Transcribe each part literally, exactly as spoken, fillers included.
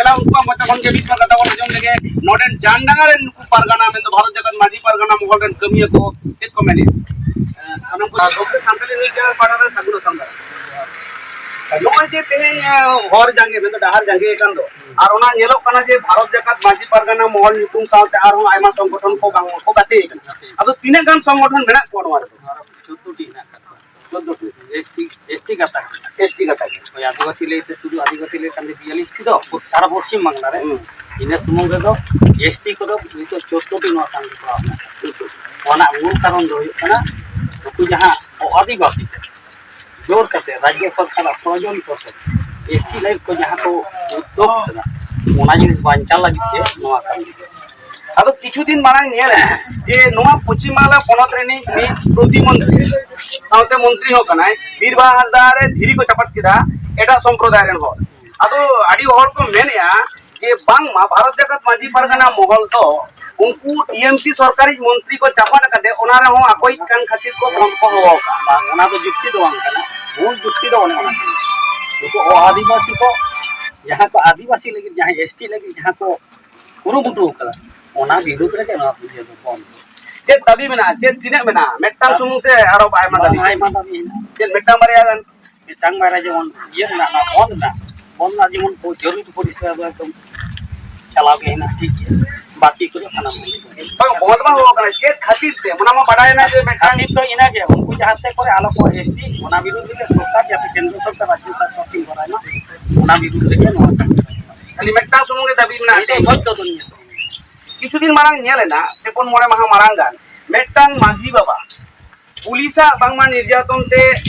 ᱪᱟᱞᱟᱣ ᱩᱱᱠᱩᱣᱟᱜ ᱢᱚᱪᱟ ᱠᱷᱚᱱ ᱜᱮ ᱢᱤᱫ ᱵᱟᱨ ᱠᱟᱛᱷᱟ ᱵᱚᱱ ᱟᱸᱡᱚᱢ ᱞᱮᱜᱮ᱾ ᱱᱚᱰᱮᱱ ᱡᱟᱱᱰᱟᱸᱜᱟ ᱨᱮᱱ ᱱᱩᱠᱩ ᱯᱟᱨᱜᱟᱱᱟ, ᱢᱮᱱᱫᱚ ᱵᱷᱟᱨᱚᱛ ᱡᱟᱠᱟᱛ ᱢᱟᱹᱡᱷᱤ ᱯᱟᱨᱜᱟᱱᱟ ᱢᱚᱦᱚᱞ ᱨᱮᱱ ᱠᱟᱹᱢᱤᱭᱟᱹ ᱠᱚ ᱪᱮᱫ ᱠᱚ ᱢᱮᱱᱮᱫ? ᱮᱸ, ᱥᱟᱱᱟᱢ ᱠᱚ ᱜᱚᱢᱠᱮ ᱥᱟᱱᱛᱟᱲᱤ ᱱᱤᱭᱩᱡᱽ ᱪᱮᱱᱮᱞ ᱯᱟᱦᱴᱟ ᱨᱮ ᱥᱟᱹᱜᱩᱱ ᱟᱛᱟᱝ ᱫᱟᱨᱟᱢ᱾ ᱱᱚᱜᱼᱚᱭ ᱡᱮ ᱛᱮᱦᱮᱧ, ᱮᱸ, ᱦᱚᱨ ᱡᱟᱸᱜᱮ, ᱢᱮᱱᱫᱚ ᱰᱟᱦᱟᱨ ᱡᱟᱸᱜᱮ ᱟᱠᱟᱱ ᱫᱚ, ᱟᱨ ᱚᱱᱟ ᱧᱮᱞᱚᱜ ᱠᱟᱱᱟ ᱡᱮ ᱵᱷᱟᱨᱚᱛ ᱡᱟᱠᱟᱛ ᱢᱟᱹᱡᱷᱤ ᱯᱟᱨᱜᱟᱱᱟ ᱢᱚᱦᱚᱞ ᱧᱩᱛᱩᱢ ᱥᱟᱶᱛᱮ ᱟᱨᱦᱚᱸ ᱟᱭᱢᱟ ᱥᱚᱝᱜᱚᱴᱷᱚᱱ ᱠᱚ ᱵᱟᱝ ᱠᱚ ᱜᱟᱛᱮ ᱟᱠᱟᱱᱟ᱾ ᱟᱫᱚ ᱛᱤᱱᱟᱹᱜ ᱜᱟᱱ ᱥᱚᱝᱜᱚᱴᱷᱚᱱ ᱢᱮᱱᱟᱜ ᱠᱚᱣᱟ ᱱᱚᱣᱟ ᱨᱮᱫᱚ? ᱪᱳᱫᱽᱫᱳ ᱴᱤ ᱦᱮᱱᱟᱜ ᱟᱠᱟᱫ ᱠᱚᱣᱟ᱾ ᱪᱳᱫᱽᱫᱳ T. S T, S T ᱜᱟᱛᱟᱠ᱾ ᱮᱥ ᱴᱤ ᱜᱟᱛᱟᱠ᱾ ᱦᱳᱭ, ᱟᱹᱫᱤᱵᱟᱹᱥᱤ ᱞᱟᱹᱭᱛᱮ ᱥᱩᱫᱷᱩ ᱟᱹᱫᱤᱵᱟᱹᱥᱤ ᱞᱟᱹᱭ ᱠᱷᱟᱱ ᱫᱚ ᱵᱤᱭᱟᱞᱤᱥ ᱴᱤ ᱫᱚ ᱥᱟᱨᱟ ᱯᱚᱥᱪᱤᱢ ᱵᱟᱝᱞᱟ ᱨᱮ᱾ ᱦᱩᱸ᱾ ᱤᱱᱟᱹ ᱥᱩᱢᱩᱝ ᱨᱮᱫᱚ ᱮᱥ ᱴᱤ ᱠᱚᱫᱚ ᱱᱤᱛᱚᱜ ᱪᱳᱫᱽᱫᱳ ᱴᱤ ᱱᱚᱣᱟ ᱥᱟᱝ ᱠᱚ ᱯᱟᱲᱟᱣ ᱠᱟᱱᱟ᱾ ᱚᱱᱟ ᱢᱩᱞ ᱠᱟᱨᱚᱱ ᱫᱚ ᱦᱩᱭᱩᱜ ᱠᱟᱱᱟ, ᱱᱩᱠᱩ ᱡᱟᱦᱟᱸ ᱟᱹᱫᱤᱵᱟᱹᱥᱤ ᱠᱚ ᱡᱳᱨ ᱠᱟᱛᱮ ᱨᱟᱡᱽᱡᱚ ᱥᱚᱨᱠᱟᱨᱟᱜ ᱥᱚᱲᱚᱡᱚᱱᱛᱨᱚ ᱛᱮ ᱮᱥ ᱴᱤ ᱞᱟᱹᱜᱤᱫ ᱠᱚ ᱡᱟᱦᱟᱸ ᱠᱚ ᱩᱫᱽᱫᱳᱜᱽ ᱠᱟᱫᱟ, ᱚᱱᱟ ᱡᱤᱱᱤᱥ ᱵᱟᱧᱪᱟᱣ ᱞᱟᱹᱜᱤᱫ ᱛᱮ ᱱᱚᱣᱟ ᱠᱟᱹᱢᱤ ᱫᱚ᱾ ᱟᱫᱚ ᱠᱤᱪᱷᱩ ᱫᱤᱱ ᱢᱟᱲᱟᱝ ᱧᱮᱞ ᱮᱱᱟ ᱡᱮ ᱱᱚᱣᱟ ᱯᱚᱪᱷᱤᱢ ᱵᱟᱝᱞᱟ ᱯᱚᱱᱚᱛ ᱨᱤᱱᱤᱡ ᱢᱤᱫ ᱯᱨᱚᱛᱤᱢᱚᱱᱛᱨᱤ ᱥᱟᱶᱛᱮ ᱢᱚᱱᱛᱨᱤ ᱦᱚᱸ ᱠᱟᱱᱟᱭ, ᱵᱤᱨ ᱵᱟᱦᱟ ᱦᱟᱸᱥᱫᱟ ᱨᱮ ᱫᱷᱤᱨᱤ ᱠᱚ ᱪᱟᱯᱟᱫ ᱠᱮᱫᱟ ᱮᱴᱟᱜ ᱥᱚᱢᱯᱨᱚᱫᱟᱭ ᱨᱮᱱ ᱦᱚᱲ᱾ ᱟᱫᱚ ᱟᱹᱰᱤ ᱦᱚᱲ ᱠᱚ ᱢᱮᱱᱮᱜᱼᱟ ᱡᱮ ᱵᱟᱝᱢᱟ ᱵᱷᱟᱨᱚᱛ ᱡᱟᱠᱟᱛ ᱢᱟᱹᱡᱷᱤ ᱯᱟᱨᱜᱟᱱᱟ ᱢᱚᱦᱚᱞ ᱫᱚ ᱩᱱᱠᱩ ᱴᱤ ᱮᱢ ᱥᱤ ᱥᱚᱨᱠᱟᱨᱤᱡ ᱢᱚᱱᱛᱨᱤ ᱠᱚ ᱪᱟᱯᱟᱫ ᱟᱠᱟᱫᱮ, ᱚᱱᱟ ᱨᱮᱦᱚᱸ ᱟᱠᱚᱭᱤᱡ ᱠᱟᱱ ᱠᱷᱟᱹᱛᱤᱨ ᱠᱚ ᱵᱚᱱᱫᱷ ᱠᱚ ᱦᱚᱦᱚ ᱟᱠᱟᱫᱼᱟ᱾ ᱵᱟᱝ, ᱚᱱᱟ ᱫᱚ ᱡᱩᱠᱛᱤ ᱫᱚ ᱵᱟᱝ ᱠᱟᱱᱟ᱾ ᱢᱩᱞ ᱡᱩᱠᱛᱤ ᱫᱚ ᱚᱱᱮ ᱚᱱᱟ ᱠᱟᱱᱟ᱾ ᱱᱩᱠᱩ ᱟᱹᱫᱤᱵᱟᱹᱥᱤ ᱠᱚ, ᱡᱟᱦᱟᱸ ᱠᱚ ᱟᱹᱫᱤᱵᱟᱹᱥᱤ ᱞᱟᱹᱜᱤᱫ, ᱡᱟᱦᱟᱸ ᱮᱥ ᱴᱤ ᱞᱟᱹᱜᱤᱫ ᱡᱟᱦᱟᱸ ᱠᱚ ᱠᱩᱨᱩᱢᱩᱴᱩ ᱟᱠᱟᱫᱟ, ᱚᱱᱟ ᱵᱤᱨᱩᱫᱽ ᱨᱮᱜᱮ ᱱᱚᱣᱟ ᱤᱭᱟᱹ ᱫᱚ ᱵᱚᱱᱫᱷ᱾ ᱪᱮᱫ ᱫᱟᱹᱵᱤ ᱢᱮᱱᱟᱜᱼᱟ? ᱪᱮᱫ ᱛᱤᱱᱟᱹᱜ ᱢᱮᱱᱟᱜᱼᱟ? ᱢᱤᱫᱴᱟᱝ ᱥᱩᱢᱩᱝ ᱥᱮ ᱟᱨᱚ ᱟᱭᱢᱟ ᱫᱟᱹᱵᱤ? ᱟᱭᱢᱟ ᱫᱟᱹᱵᱤ ᱦᱮᱱᱟᱜᱼᱟ᱾ ᱪᱮᱫ ᱢᱤᱫᱴᱟᱝ ᱵᱟᱨᱭᱟ ᱜᱟᱱ? ᱢᱤᱫᱴᱟᱝ ᱵᱟᱨᱭᱟ ᱡᱮᱢᱚᱱ ᱤᱭᱟᱹ ᱢᱮᱱᱟᱜᱼᱟ, ᱵᱚᱱᱫᱷ ᱨᱮᱱᱟᱜ, ᱵᱚᱱᱫᱷ ᱨᱮᱱᱟᱜ ᱡᱮᱢᱚᱱ ᱠᱚ ᱡᱟᱹᱨᱩᱲ ᱯᱚᱨᱤᱥᱮᱵᱟ ᱫᱚ ᱮᱠᱫᱚᱢ ᱪᱟᱞᱟᱣ ᱜᱮ ᱦᱮᱱᱟᱜᱼᱟ, ᱴᱷᱤᱠ ᱜᱮᱭᱟ᱾ ᱵᱟᱹᱠᱤ ᱠᱚᱫᱚ ᱥᱟᱱᱟᱢ ᱠᱚᱜᱮ ᱠᱚ ᱦᱮᱡ᱾ ᱵᱟᱝ, ᱵᱚᱱᱫᱷ ᱢᱟ ᱦᱚᱸ ᱠᱟᱱᱟ, ᱪᱮᱫ ᱠᱷᱟᱹᱛᱤᱨ ᱛᱮ? ᱚᱱᱟ ᱢᱟ ᱵᱟᱰᱟᱭᱮᱱᱟ ᱡᱮ ᱢᱤᱫᱴᱟᱝ ᱠᱷᱟᱹᱛᱤᱨ ᱫᱚ ᱤᱱᱟᱹᱜᱮ, ᱩᱱᱠᱩ ᱡᱟᱦᱟᱸ ᱛᱮ ᱠᱚᱨᱮ ᱟᱞᱚ ᱠᱚ ᱮᱥ ᱴᱤ, ᱚᱱᱟ ᱵᱤᱨᱩᱫᱽ ᱨᱮᱜᱮ ᱥᱚᱨᱠᱟᱨ, ᱡᱟᱛᱮ ᱠᱮᱱᱫᱨᱚ ᱥᱚᱨᱠᱟᱨ, ᱨᱟᱡᱽᱡᱚ ᱥᱚᱨᱠᱟᱨ ᱠᱤᱱ ᱠᱚᱨᱟᱣ ᱢᱟ, ᱚᱱᱟ ᱵᱤᱨᱩᱫᱽ ᱨᱮᱜᱮ ᱱᱚᱣᱟ ᱠᱟᱹᱢᱤ᱾ ᱠᱷᱟᱹᱞᱤ ᱢᱤᱫᱴᱟᱝ ᱥᱩᱢᱩᱝ ᱜᱮ ᱫᱟᱹᱵᱤ ᱢᱮᱱᱟᱜᱼᱟ᱾ ᱢᱤᱫᱴᱮᱱ ᱥᱚᱪᱪᱚ ᱫᱚ ᱱᱤᱭᱟᱹ᱾ ᱠᱤᱪᱷᱩ ᱫᱤᱱ ᱢᱟᱲᱟᱝ ᱧᱮᱞ ᱮᱱᱟ, ᱯᱮ ᱯᱩᱱ ᱢᱚᱬᱮ ᱢᱟᱦᱟ ᱢᱟᱲᱟᱝ ᱜᱟᱱ ᱢᱤᱫᱴᱟᱝ ᱢᱟᱹᱡᱷᱤ ᱵᱟᱵᱟ ᱯᱩᱞᱤᱥᱟᱜ ᱵᱟᱝᱢᱟ ᱱᱤᱨᱡᱟᱛᱚᱱ ᱛᱮ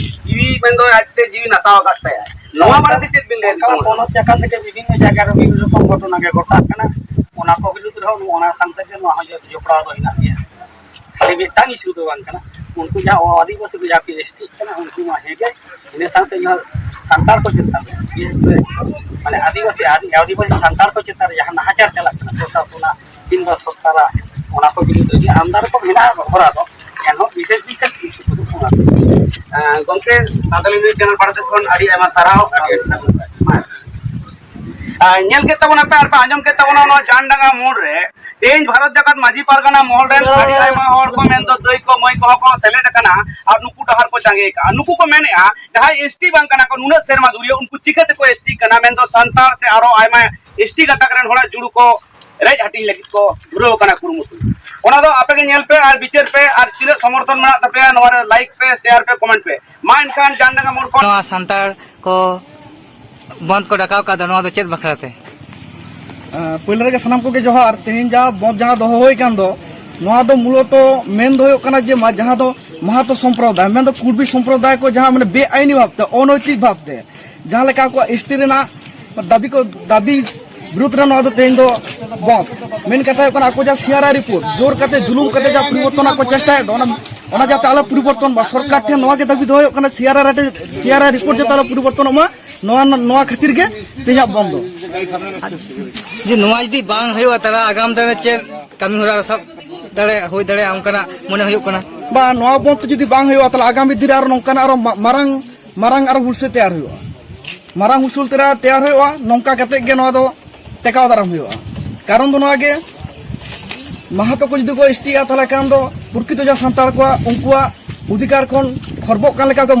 ᱡᱤᱣᱤ, ᱢᱮᱱᱫᱚ ᱟᱡᱛᱮ ᱡᱤᱣᱤ ᱱᱟᱥᱟᱣ ᱟᱠᱟᱫ ᱛᱟᱭᱟ᱾ ᱱᱚᱣᱟ ᱵᱟᱨᱮᱛᱮ ᱪᱮᱫ ᱵᱤᱱ ᱞᱟᱹᱭᱟ ᱚᱱᱠᱟ ᱫᱤᱥᱚᱢ ᱦᱚᱲ? ᱯᱚᱱᱚᱛ ᱡᱟᱠᱟᱛ ᱨᱮᱜᱮ ᱵᱤᱵᱷᱤᱱᱱᱚ ᱡᱟᱭᱜᱟ ᱨᱮ ᱵᱤᱵᱷᱤᱱᱱᱚ ᱨᱚᱠᱚᱢ ᱜᱷᱚᱴᱚᱱᱟ ᱜᱮ ᱜᱷᱚᱴᱟᱜ ᱠᱟᱱᱟ᱾ ᱚᱱᱟ ᱠᱚ ᱵᱤᱨᱩᱫᱽ ᱨᱮᱦᱚᱸ ᱱᱚᱣᱟ ᱥᱟᱶᱛᱟ ᱜᱮ ᱱᱚᱣᱟ ᱦᱚᱸ ᱡᱚᱯᱲᱟᱣ ᱫᱚ ᱦᱮᱱᱟᱜ ᱜᱮᱭᱟ᱾ ᱠᱷᱟᱹᱞᱤ ᱢᱤᱫᱴᱟᱝ ᱤᱥᱩ ᱫᱚ ᱵᱟᱝ ᱠᱟᱱᱟ᱾ ᱩᱱᱠᱩ ᱡᱟᱦᱟᱸ ᱟᱹᱫᱤᱵᱟᱹᱥᱤ ᱠᱚ ᱡᱟᱦᱟᱸ ᱠᱚ ᱮᱥ ᱴᱤᱜ ᱠᱟᱱᱟ, ᱩᱱᱠᱩ ᱢᱟ ᱦᱮᱸᱜᱮ, ᱤᱱᱟᱹ ᱥᱟᱶᱛᱮ ᱱᱚᱣᱟ ᱥᱟᱱᱛᱟᱲ ᱠᱚ ᱪᱮᱛᱟᱱ ᱨᱮ, ᱵᱤᱥᱮᱥ ᱠᱚᱨᱮ ᱢᱟᱱᱮ ᱟᱹᱫᱤᱵᱟᱹᱥᱤ, ᱟᱹᱫᱤ-, ᱟᱹᱫᱤᱵᱟᱹᱥᱤ ᱥᱟᱱᱛᱟᱲ ᱠᱚ ᱪᱮᱛᱟᱱ ᱨᱮ ᱡᱟᱦᱟᱸ ᱱᱟᱦᱟᱪᱟᱨ ᱪᱟᱞᱟᱜ ᱠᱟᱱᱟ ᱯᱨᱚᱥᱟᱥᱚᱱᱟᱜ ᱠᱤᱝᱵᱟ ᱥᱚᱨᱠᱟᱨᱟᱜ, ᱚᱱᱟ ᱠᱚ ᱵᱤᱨᱩᱫᱽ ᱨᱮ ᱟᱢᱫᱟ ᱨᱚᱠᱚᱢ ᱢᱮᱱᱟᱜᱼᱟ ᱦᱚᱨᱟ ᱫᱚ, ᱮᱱᱦᱚᱸ ᱵᱤᱥᱮᱥ ᱵᱤᱥᱮᱥ ᱤᱥᱩ ᱠᱚᱫᱚ ᱚᱱᱟ ᱠᱚ᱾ ᱮᱸ, ᱜᱚᱢᱠᱮ, ᱥᱟᱱᱛᱟᱲᱤ ᱱᱤᱭᱩᱡᱽ ᱪᱮᱱᱮᱞ ᱯᱟᱦᱴᱟ ᱥᱮᱫ ᱠᱷᱚᱱ ᱟᱹᱰᱤ ᱟᱭᱢᱟ ᱥᱟᱨᱦᱟᱣ, ᱟᱹᱰᱤ ᱟᱹᱰᱤ ᱥᱟᱨᱦᱟᱣ᱾ ᱢᱟ᱾ ᱟᱨ ᱧᱮᱞ ᱠᱮᱫ ᱛᱟᱵᱚᱱᱟ ᱯᱮ ᱟᱨ ᱯᱮ ᱟᱸᱡᱚᱢ ᱠᱮᱫ ᱛᱟᱵᱚᱱᱟ ᱱᱚᱣᱟ ᱡᱟᱱᱰᱟᱸᱜᱟ ᱢᱳᱲ ᱨᱮ ᱛᱮᱦᱮᱧ ᱵᱷᱟᱨᱚᱛ ᱡᱟᱠᱟᱛ ᱢᱟᱹᱡᱷᱤ ᱯᱟᱨᱜᱟᱱᱟ ᱢᱚᱦᱚᱞ ᱨᱮᱱ ᱟᱹᱰᱤ ᱟᱭᱢᱟ ᱦᱚᱲ ᱠᱚ ᱢᱮᱱᱫᱚ ᱫᱟᱹᱭ ᱠᱚ ᱢᱟᱹᱭ ᱠᱚᱦᱚᱸ ᱠᱚ ᱥᱮᱞᱮᱫ ᱟᱠᱟᱱᱟ ᱟᱨ ᱱᱩᱠᱩ ᱰᱟᱦᱟᱨ ᱠᱚ ᱡᱟᱸᱜᱮ ᱟᱠᱟᱫᱼᱟ᱾ ᱱᱩᱠᱩ ᱠᱚ ᱢᱮᱱᱮᱫᱼᱟ ᱡᱟᱦᱟᱸᱭ ᱮᱥ ᱴᱤ ᱵᱟᱝ ᱠᱟᱱᱟ ᱠᱚ ᱱᱩᱱᱟᱹᱜ ᱥᱮᱨᱢᱟ ᱫᱷᱩᱨᱤᱭᱟᱹ ᱩᱱᱠᱩ ᱪᱤᱠᱟᱹ ᱛᱮᱠᱚ ᱮᱥ ᱴᱤ ᱠᱟᱱᱟ ᱢᱮᱱᱫᱚ ᱥᱟᱱᱛᱟᱲ ᱥᱮ ᱟᱨᱚ ᱟᱭᱢᱟ ᱮᱥ ᱴᱤ ᱜᱟᱛᱟᱠ ᱨᱮᱱ ᱦᱚᱲᱟᱜ ᱡᱩᱲᱩ ᱠᱚ ᱨᱮᱡ ᱦᱟᱹᱴᱤᱧ ᱞᱟᱹᱜᱤᱫ ᱠᱚ ᱫᱷᱩᱨᱟᱹᱣ ᱟᱠᱟᱱᱟ ᱠᱩᱨᱩᱢᱩᱴᱩ᱾ ᱚᱱᱟ ᱫᱚ ᱟᱯᱮ ᱜᱮ ᱧᱮᱞ ᱯᱮ ᱟᱨ ᱵᱤᱪᱟᱹᱨ ᱯᱮ ᱟᱨ ᱛᱤᱱᱟᱹᱜ ᱥᱚᱢᱚᱨᱛᱷᱚᱱ ᱢᱮᱱᱟᱜ ᱛᱟᱯᱮᱭᱟ ᱱᱚᱣᱟ ᱨᱮ ᱞᱟᱭᱤᱠ ᱯᱮ, ᱥᱮᱭᱟᱨ ᱯᱮ, ᱠᱚᱢᱮᱱᱴ ᱯᱮ᱾ ᱢᱟ ᱮᱱᱠᱷᱟᱱ ᱡᱟᱱᱰᱟᱸᱜᱟ ᱢᱳᱲ ᱠᱷᱚᱱ ᱱᱚᱣᱟ ᱥᱟᱱᱛᱟᱲ ᱠᱚ ᱵᱚᱱᱫᱷ ᱠᱚ ᱰᱟᱠᱟᱣ ᱠᱟᱫᱟ, ᱱᱚᱣᱟ ᱫᱚ ᱪᱮᱫ ᱵᱟᱠᱷᱨᱟ ᱛᱮ? ᱟᱸ, ᱯᱳᱭᱞᱳ ᱨᱮᱜᱮ ᱥᱟᱱᱟᱢ ᱠᱚᱜᱮ ᱡᱚᱦᱟᱨ᱾ ᱛᱮᱦᱮᱧ ᱡᱟᱦᱟᱸ ᱵᱚᱱᱫᱷ ᱡᱟᱦᱟᱸ ᱫᱚᱦᱚ ᱦᱩᱭ ᱟᱠᱟᱱ ᱫᱚ, ᱱᱚᱣᱟ ᱫᱚ ᱢᱩᱞᱚᱛᱚ ᱢᱮᱱ ᱫᱚ ᱦᱩᱭᱩᱜ ᱠᱟᱱᱟ ᱡᱮ ᱢᱟ-, ᱡᱟᱦᱟᱸ ᱫᱚ ᱢᱟᱦᱟᱛᱚ ᱥᱚᱢᱯᱨᱚᱫᱟᱭ, ᱢᱮᱱᱫᱚ ᱠᱩᱲᱵᱤ ᱥᱚᱢᱯᱨᱚᱫᱟᱭ ᱠᱚ ᱡᱟᱦᱟᱸ ᱢᱟᱱᱮ ᱵᱮᱟᱭᱤᱱᱤ ᱵᱷᱟᱵᱽᱛᱮ, ᱚᱱᱳᱭᱛᱤᱠ ᱵᱷᱟᱵᱽᱛᱮ ᱡᱟᱦᱟᱸ ᱞᱮᱠᱟ ᱟᱠᱚᱣᱟᱜ ᱮᱥ ᱴᱤ ᱨᱮᱱᱟᱜ ᱫᱟᱹᱵᱤ ᱠᱚ, ᱫᱟᱹᱵᱤ ᱵᱤᱨᱩᱫᱷ ᱨᱮ ᱱᱚᱣᱟ ᱫᱚ ᱛᱮᱦᱮᱧ ᱫᱚ ᱵᱚᱱᱫᱷ᱾ ᱢᱮᱱ ᱠᱟᱛᱷᱟ ᱦᱩᱭᱩᱜ ᱠᱟᱱᱟ, ᱟᱠᱚ ᱡᱟᱦᱟᱸ ᱥᱤ ᱟᱨ ᱟᱭ ᱨᱤᱯᱳᱨᱴ ᱡᱳᱨ ᱠᱟᱛᱮ, ᱡᱩᱞᱩᱢ ᱠᱟᱛᱮ ᱡᱟᱦᱟᱸ ᱯᱚᱨᱤᱵᱚᱨᱛᱚᱱ ᱠᱚ ᱪᱮᱥᱴᱟᱭᱮᱫ ᱫᱚ, ᱚᱱᱟ, ᱚᱱᱟ ᱡᱟᱛᱮ ᱟᱞᱚ ᱯᱚᱨᱤᱵᱚᱨᱛᱚᱱ ᱢᱟ, ᱥᱚᱨᱠᱟᱨ ᱴᱷᱮᱱ ᱱᱚᱣᱟ ᱜᱮ ᱫᱟᱹᱵᱤ ᱫᱚᱦᱚ ᱦᱩᱭᱩᱜ ᱠᱟᱱᱟ, ᱥᱤ ᱟᱨ ᱟᱭ ᱨᱮ, ᱥᱤ ᱟᱨ ᱟᱭ ᱨᱤᱯᱳᱨᱴ ᱡᱟᱛᱮ ᱟᱞᱚ ᱯᱚᱨᱤᱵᱚᱨᱛᱚᱱᱚᱜ ᱢᱟ, ᱱᱚᱣᱟ, ᱱᱚᱣᱟ ᱠᱷᱟᱹᱛᱤᱨ ᱜᱮ ᱛᱮᱦᱮᱧᱟᱜ ᱵᱚᱱᱫᱷ ᱫᱚ᱾ ᱡᱮ ᱱᱚᱣᱟ ᱡᱩᱫᱤ ᱵᱟᱝ ᱦᱩᱭᱩᱜᱼᱟ, ᱛᱟᱦᱚᱞᱮ ᱟᱜᱟᱢ ᱫᱤᱱ ᱨᱮ ᱪᱮᱫ ᱠᱟᱹᱢᱤ ᱦᱚᱨᱟ ᱥᱟᱵ ᱫᱟᱲᱮ, ᱦᱩᱭ ᱫᱟᱲᱮᱭᱟᱜᱼᱟ, ᱚᱱᱠᱟᱱᱟᱜ ᱢᱚᱱᱮ ᱦᱩᱭᱩᱜ ᱠᱟᱱᱟ? ᱵᱟ, ᱱᱚᱣᱟ ᱵᱚᱱᱫᱷ ᱡᱩᱫᱤ ᱵᱟᱝ ᱦᱩᱭᱩᱜᱼᱟ, ᱛᱟᱦᱚᱞᱮ ᱟᱜᱟᱢᱤ ᱫᱤᱱ ᱨᱮ ᱟᱨᱚ ᱱᱚᱝᱠᱟᱱᱟᱜ ᱟᱨᱚ ᱢᱟ-, ᱢᱟᱨᱟᱝ, ᱢᱟᱨᱟᱝ ᱟᱨᱚ ᱦᱩᱞᱥᱟᱹ ᱛᱮᱭᱟᱨ ᱦᱩᱭᱩᱜᱼᱟ᱾ ᱢᱟᱨᱟᱝ ᱦᱩᱥᱩᱞ ᱛᱮᱨᱟ ᱛᱮᱭᱟᱨ ᱦᱩᱭᱩᱜᱼᱟ, ᱱᱚᱝᱠᱟ ᱠᱟᱛᱮ ᱜᱮ ᱱᱚᱣᱟ ᱫᱚ ᱴᱮᱠᱟᱣ ᱫᱟᱨᱟᱢ ᱦᱩᱭᱩᱜᱼᱟ᱾ ᱠᱟᱨᱚᱱ ᱫᱚ ᱱᱚᱣᱟ ᱜᱮ, ᱢᱟᱦᱟᱛᱚ ᱠᱚ ᱡᱩᱫᱤ ᱠᱚ ᱮᱥ ᱴᱤᱜᱼᱟ, ᱛᱟᱦᱚᱞᱮ ᱠᱷᱟᱱ ᱫᱚ ᱯᱨᱚᱠᱨᱤᱛᱚ ᱡᱟᱦᱟᱸ ᱥᱟᱱᱛᱟᱲ ᱠᱚᱣᱟᱜ, ᱩᱱᱠᱩᱣᱟᱜ ᱚᱫᱷᱤᱠᱟᱨ ᱠᱷᱚᱱ ᱠᱷᱚᱨᱵᱚᱜ ᱠᱟᱱ ᱞᱮᱠᱟ ᱠᱚ